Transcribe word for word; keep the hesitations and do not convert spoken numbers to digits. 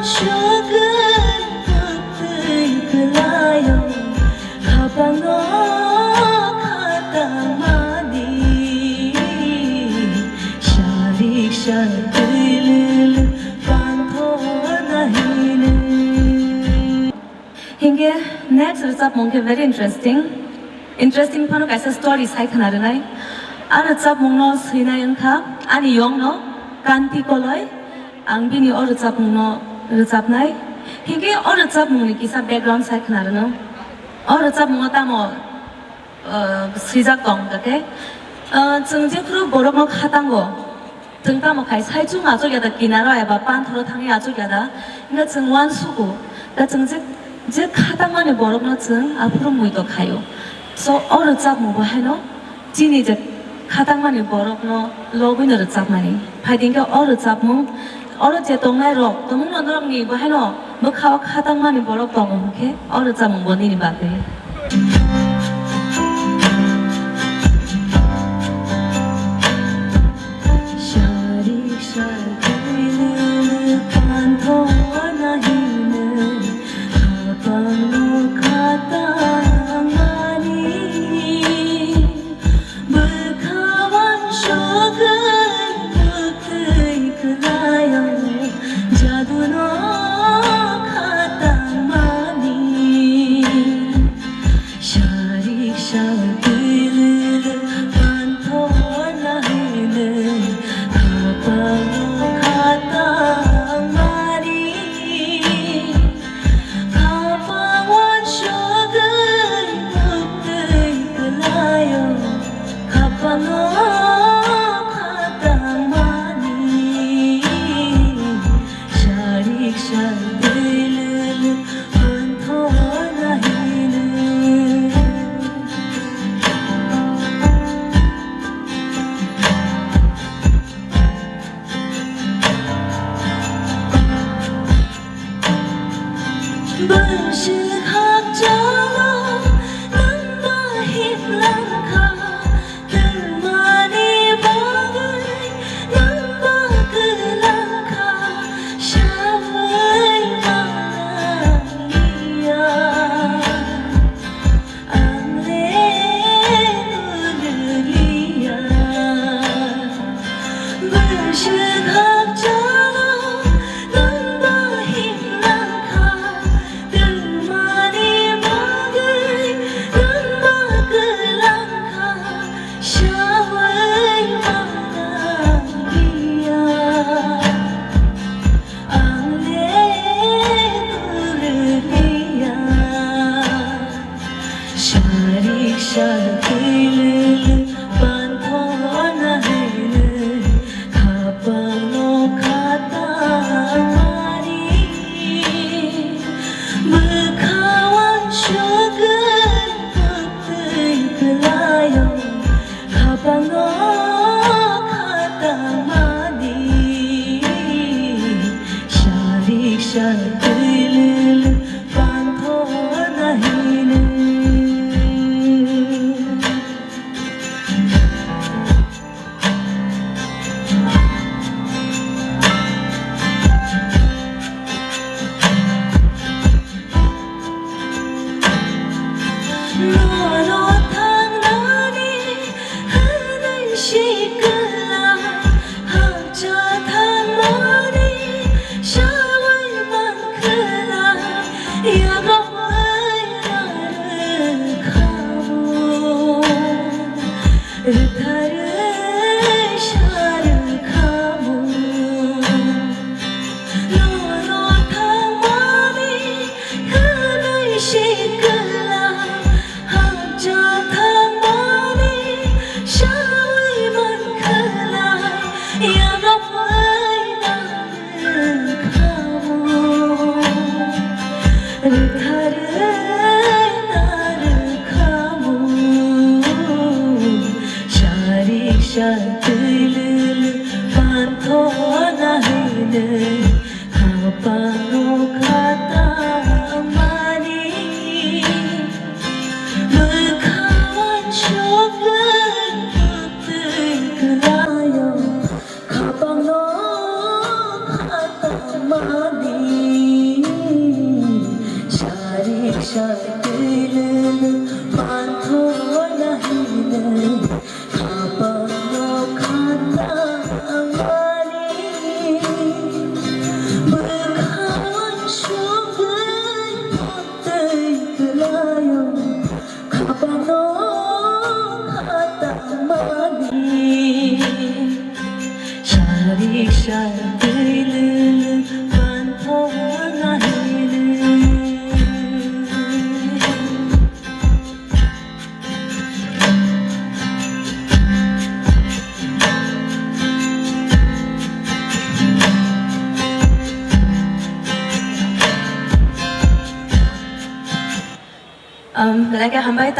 Sugwi kwtwi kwlaio, khapangno khatangmani, sarik sak twilwlw panthorna hino. Hinkhe next rwchapmung khe very interesting. Interesting phano kaisa story sai khna rwnai. A rwchapmungno swinai wngkha ani yongno Kanti Koloi. Ang bini o rwchapmungno rwchapnai. Hinkhe o rwchapmungni kisa background sai khna rwno. O rwchapmungo tamo, uh, swijak tong hwnkhe, uh, chwng jephru borokno khatango, chwng tamo khai saichung achukya da kinaro eba panthoro thangwi achukya da, hwnkhe chwng uansugo da chwng je, je khatangmani borokno chwng aphuru muitok khaio. So o rwchapmung bo haino chini je khatangmani borokno lobwino rwchapmani. Phaidi hwnkhe o rwchapmung, oro je tongnai rok, tongmungno norokni bo haino bwkhao khatangmani borok tongo hwnkhe o rwchapmung bo nini bagwi. Sarik sak twilwlw panthorna hino, khapangno khatangmani. Bwkha uansugwi kwtwi kwlaio, jaduno khatangmani. Sarik sak twilwlw panthorna hino, khapangno khatangmani. Khapang uansugwi kwtwi kwlaio, khapangno khatangmani. Sarik sak twilwlw panthorna hino. Bwswk hakchalo nwngba himlangkha, twmani bagwi nwngba kwlangkha, sawi manliya. Ang le kwrwliya, bwswk hakchalo nwngba himlangkha, twmani bagwi nwngba kwlangkha, sawi manliya. Ang le kwrwliya, sarik sak twilwlw panthorna hino, khapangno khatangmani. Bwkha uansugwi kwtwi kwlaio, khapangno khatangmani, sarik sak twilwlw panthorna hino. Nono thangnani hwnwi sikla, hakcha thangmani sawi mankha, yago bai narwkhamu. Rwtharwi sa rwkhamu, nono thangmani hwnwi sikla, hakcha thangmani sawi mankha, yago bai narwkhamu. Rwtharwi narwkhamu, sarik sak twilwlw panthorna hino, khapangno khatangmani. Bwkha uansugwi kwtwi kwlaio, khapangno khatangmani. Um, belai khe hambai.